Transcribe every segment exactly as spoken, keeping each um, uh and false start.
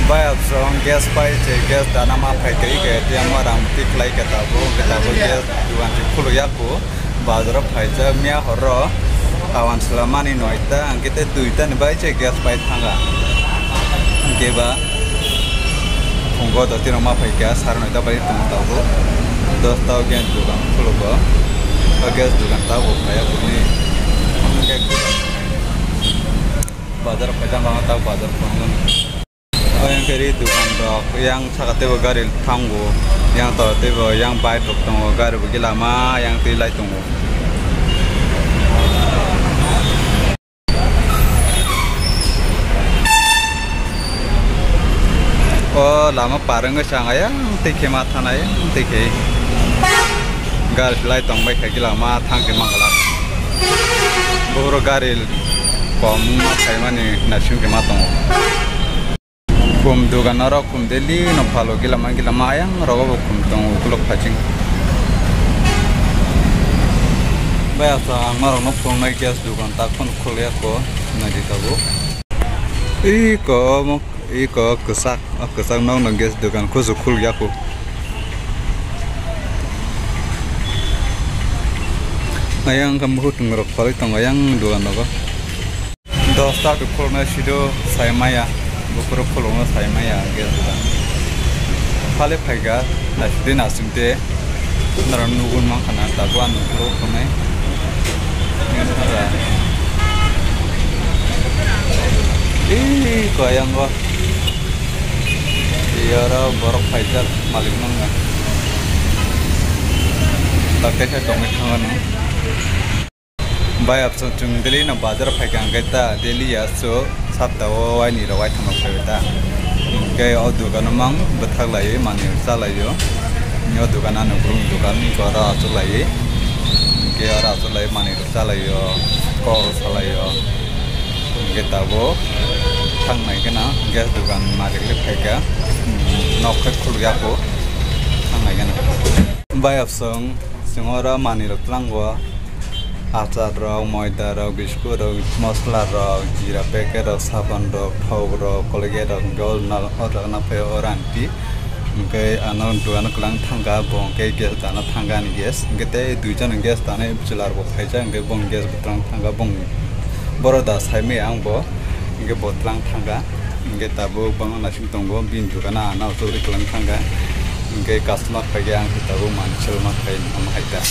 Bai absong gas pai se, gas dana ma phai kai ke, A T M o rang tik lai ke tabo, ke tabo gas dukan ti khulu yaku, bazar o phai jak miya horo, awan sela mani noita, ang kete duita ni bai se gas pai thanga. Ke ba, phungo doti rok ma phai kya, sar noita bai tong tabo, dos ta o gas dukan khulu ko, o gas dukan tabo phai yaku ni, bazar phai jak ma tabo bazar phai. O yang khe ri dukan rok, yang saka teibo gari thango, yang tola teibo yang bike rok tongo, gari bo gila ma yang twi lai tongo. O lama par wngwi chang ayang twi khe ma thanai, yang twi khe gari lai tong bai kha gila ma thang khe ma glak. Buphuru gari kom ma khaimani naising khe ma tongo. Khum dugan oro khum daily no phalo gila ma gila ma ayang rogo bo khum tongo ukulok phaching. Bai asa ang norok no phunuknai gas dugan ta khun khulya ko naidi tabuk. Iko omo iko kwchak o kwchak nok no gas dugan kuchuk khulya ko. Ayang khe mukhung rok phalwi tongo ayang dugan nogo. Dos ta tu khuluknai sido sai maya, buphuru khulukno sai maya, gas dukan. Phale phaikha, naisingtwi naisingtwi, norok nugwi mankha na, tabuk ang nukgo khuluknai. Ee, koyango. Iyaro borok phaijak malik nungya. Bakte khe tongwi thango nung. Bai absong chwng daily no bazar phaikha hwnkhe ta daily ya so sapta o waini rok waitham rok phaibai ta. Hwnkhe o dugan o mang bwthak laiwi manwi rok cha laio. O dugan ano brum dugan hwnkhe oro achuk laiwi. Hwnkhe oro achuk laiwi manwi rok cha laio, kok rok sa laio. Hwnkhe tabuk thangnai kheno gas dugan malik le phaikha. Nok khe khuluk ya kho thangnai kheno. Bai absong chwng oro manwi rok tlango. Achar rok, moida rok, biskut rok, mosola rok, jira packet rok, sabon rok, thok rok, Colgate rok, hwnkhe o na-, o jaga na phai o aunty. Hwnkhe ano dugan o kwlang thangkha, bo hwnkhe gas dana thangkha ani gas. Hwnkhe tei duijon gas danai chwla rok bo phaijak, hwnkhe bo gas bo twlang thangkha, bo borok da saimaya ang bo, hwnkhe bo twlang thangkha. Hwnkhe tabuk bono naising tongo, bini dugan o ano chukri kwlang thangkha. Hwnkhe customer phaikhe ang khe tabuk manwi sale ma khai, omo hai ta.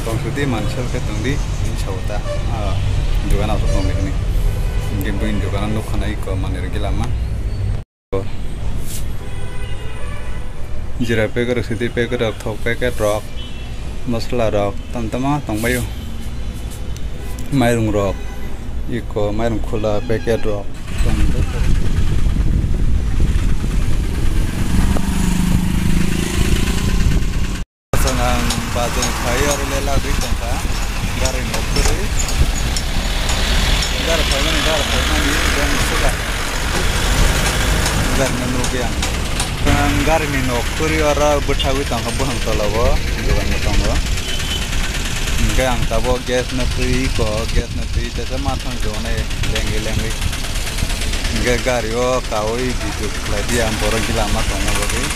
Tong sidi manwi sal khe tong di, hinwi sa o ta. Ah, dugan o tong di hwnwi. Hwnkhe buini dugan o nukha na iko manwi rwgwi lama. Jira packet rok, sidi packet rok, thok packet rok, mosola rok, tamo tamo tong bai o. Mairung rok, iko mairung khula packet rok. Chwng ang bazar phai oro le lagwi tongkha, gari nok kwrwi. Gari phaimani, gari phaimani, beng sugar. Gari no nugwi ang. Ang gari ni nok kwrwi oro bwthagwi tongkha, buphang tola o, dugan bo tongo. Hwnkhe ang tabuk gas no twi ko, gas no twi teisa ma thang jone lengwi lengwi. Hwnkhe gari o kaui video khlai di ang borok gila ma tongma bagwi.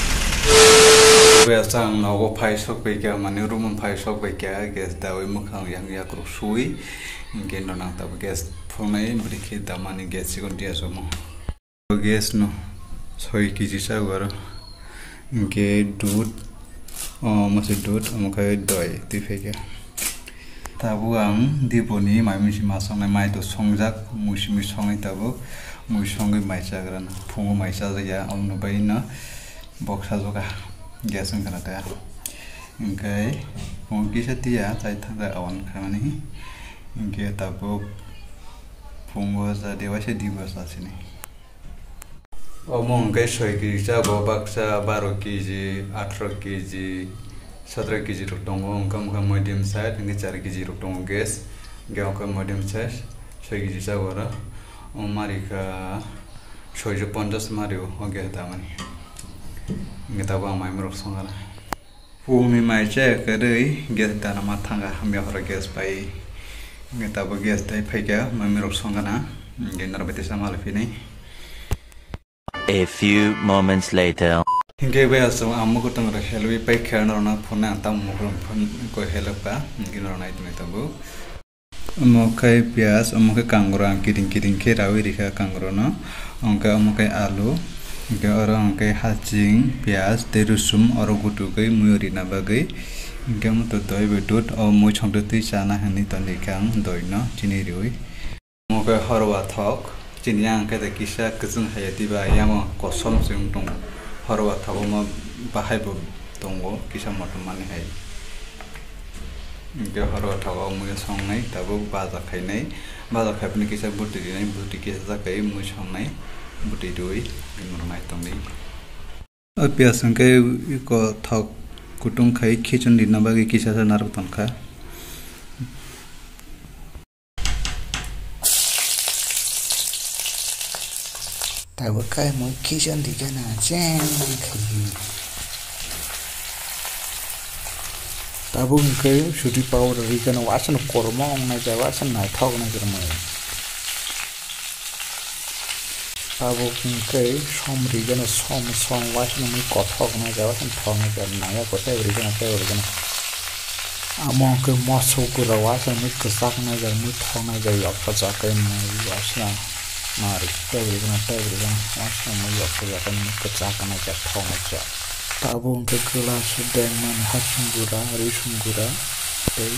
Besa ang nogo phai sok bai kha, mane room phai sok bai kha, gas daui mwkhang yang yakruk sui, hwnkhe no nang tabuk gas phunai bwrwi khe damani gas chikon dia somo. Gas no soi kg chago aro, hwnkhe dud, o mase dud, omo khe doi twi phai kha. Tabuk ang diponi mai mui si ma songnai, mai to songjak, mui simi songnai tabuk, mui songwi mai chagrana, phungo mai chajakya, omo bai no bok sajokha, gas wngkha na ta. Hwnkhe phungo kisa tiya chai thangkha awan khamani, hwnkhe tabuk phungo cha de waisa di bo cha sini. Omo hwnkhe soi kg chago, baksa baro kg, atharo kg, satro kg rok tongo, hwnkhe omo khe medium size, hwnkhe char kg rok tongo gas, hwnkhe omo khe medium size, soi kg chago oro. Omo mari kha soijo ponchas mari o, o gas damani. Hwnkhe tabuk ang mai mui rok songkha na. Phungni mai chaya kwrwi gas dana ma thangkha, hamya horo gas pai. Hwnkhe tabuk gas dai phaikha, mai mui rok songkha na. Hwnkhe norok bai teisa malai phinai. A few moments later. Hinkhe bai aswk ang mukutung rok helwi paikha norokno phone ang tamo mukutung phone ko helokha hinkhe norok nai tongwi tongo. Omo khe piyaj, omo khe kangrok ang kiting kiting khe rawi rikha kangrokno. Omo khe omo khe alu, hinkhe oro hinkhe haching, piyaj tei rusum oro gutukgwi muiyo rina bagwi. Hinkhe omo to doi bai dud o mui songtwi twi chana hinwi tongkha ang doino chini riwi. Omo khe horwa thok, chini yang khe kisa kwchwng hai ya diba, yang kosom se wng tongo. Horwa thok omo bahai bo tongo, kisa motom mani hai. Hinkhe horwa thok o mui songnai, tabuk baja khainai, baja khaibani kisa bwtwi rinai, bwtwi kisa jakai mui songnai, bwtwi riwi, mwnai tongwi. O piyaj hinkhe iko thok kutung khai khichun rina bagwi kisa sa narwk tongkha. Tabuk khe mui khichun rikha na cheng khai. Tabuk hinkhe sudi powder rikha na waisa no kormo wngnai jai waisa naithok wngnai jai mui. Tabuk hinkhe som rikha na som som waisa no mui kothok wngnai jai waisa no thok wngnai jai naiya ko tei rikha na tei rikha na. Amo hwnkhe mosok gura waisa mui kwchak naijak, mui thok naijak, yoksa chakhe mui waisa nari tei rwgwna tei rwgwna waisa mui yoksa chakhe mui kwchak naijak, thok naijak. Tabuk hwnkhe glass o dengmani hasing gura, rising gura tei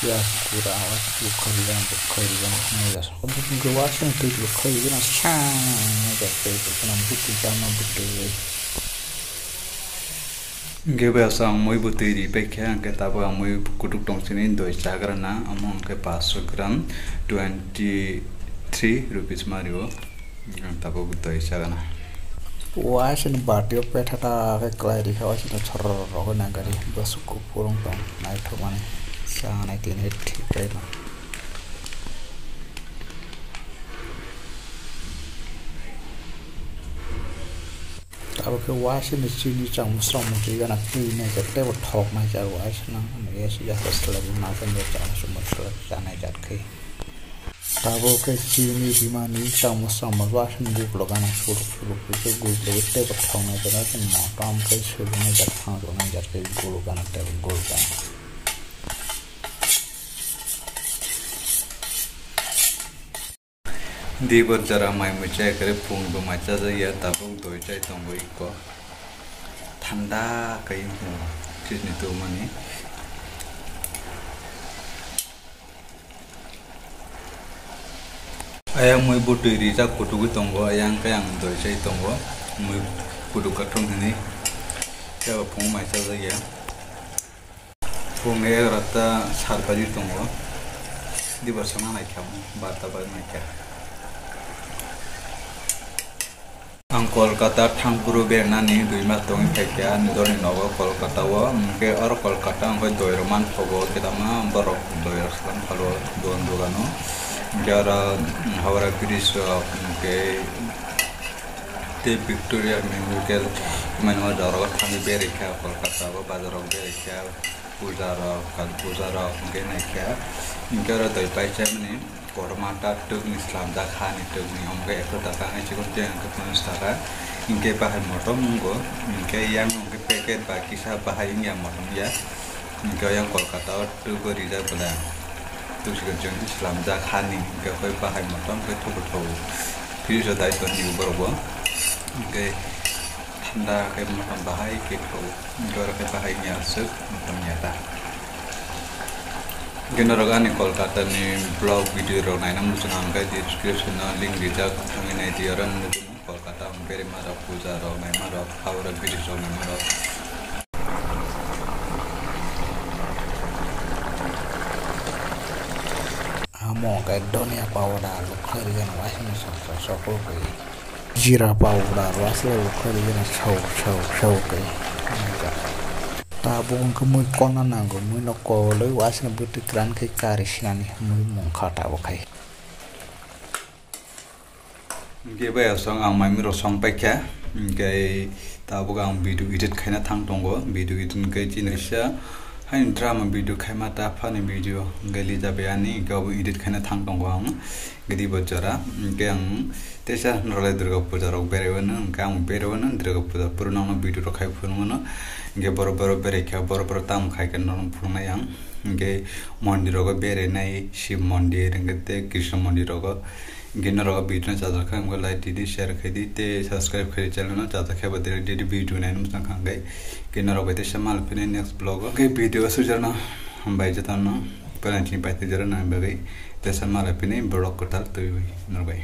piyaj gura waisa lukha rwgwna, lukha rwgwna naijak. Tabuk hwnkhe waisa twi lukha rwgwna sang naijak tei rwgwna bwtwi chama bwtwi. Hinkhe bai aswk ang mui bo twi ri paikha, hinkhe tabuk ang mui kutuk tong sini doi chagrana, omo hinkhe paanch sho gram, twenty three rupees ma rio, ang tabuk doi chagrana. Waisa ni bati o petha ta khe kwlai rikha, waisa ni chorro rok nang gari bwswk kuphur wng tong naithok mani, chanai tini thik bai ma. Abo khe waisa ni chini chamung samung twi gana twi naijak tei bo thok naijak waisa no ya siyasa swlaiwi ma khe bo chamung samung swlaiwi cha naijak khe. Tabuk khe chini rimani chamung samung waisa ni buklo gana suruk suruk khe gul tei bo thok naijak khe motom khe suri naijak thang rw naijak khe gul gana tei bo gul gana. Dibor jora mai mui chai kare phung bo mai chajakya tabuk doi chai tongo iko. Thanda kai fridge ni tubumani. Ayang mui butui rijak kutukwi tongo, ayang khe ang doi chai tongo. Mui kutuk kathung hwnwi. Kebo phung mai chajakya. Phungni egarota sat baji tongo. Dibar songna naikha, barta bai naikha. Ang Kolkata thangphuru bernani dui mas tongwi phaikha, ani doni nogo Kolkata o. Hwnkhe oro Kolkata hwnkhe doi rok manthogo, khe tamo borok doi rok salam phalo don dogano. Hwnkhe oro Howrah Bridge rok, hwnkhe tei Victoria Memorial mano jora o thangwi beraikha, Kolkata o bazar o beraikha, puja rok, kal puja rok hwnkhe naikha. Hwnkhe oro doi paisa mani kotorma ta twkni slamjak hani twkni, omo khe ekso taka wngkha, chikon tei hwnkhe ponchas taka. Hwnkhe bahai motom wngo, hwnkhe yang hwnkhe packet ba kisa bahai wngya motom ya. Hwnkhe yang Kolkata o twgo rijak bwla. Tusigo chwng slamjak hani hwnkhe koi bahai motom khe thugo thogo. Fridge o dai toni borok bo. Hwnkhe thanda khe motom bahai khe thogo. Hwnkhe oro khe bahai wngya aswk motom ya ta. Hwnkhe norok ani Kolkata ni vlog video rok naina muchung ang khe description o link rijak thangwi naidi oro nukgo. Kolkata ang berima rok, puja rok naima rok, Howrah Bridge rok naima rok. Amo khe dhania powder lukhlai rwgano waisa ni sokol sokol khe jira powder waisa lukhlai rwgano sau sau sau khe. Tabuk wngkhe mui kona nango, mui no kolwi waisa ni bwtwi kwran khe kari sinani mui mungkha tabuk khai. Hwnkhe bai aswk ang maimui rok song paikha, hwnkhe tabuk ang video edit khaina thang tongo, video edit hwnkhe chini kisa Haini drama video khaima ta phani video hwnkhe lija bai ani, hwnkhe obo edit khaina thang tongo ang. Gidi bo jora, hwnkhe ang teisa norolai Durga puja rok berai wano, hwnkhe ang berai wano Durga puja puro nokno video rok khai phunukmano. Hwnkhe borok borok berai kha, borok borok tamo khai khe norok phunuknai ang. Hwnkhe mondir rogo berai nai, Shiv mondir, hwnkhe tei Krishna mondir rogo. Hwnkhe norok video no chajak kha, hwnkhe like di, share khai di, tei subscribe khai di channel no, chajak khe bo direct daily video nai nung tang kha hwnkhe. Hwnkhe norok bai teisa mal phini next vlog o. Hwnkhe video o sujak no hambai jotono, pwrang chini paithak jora nang bagwi teisa mal phini vlog kwtal twiwi norok bai.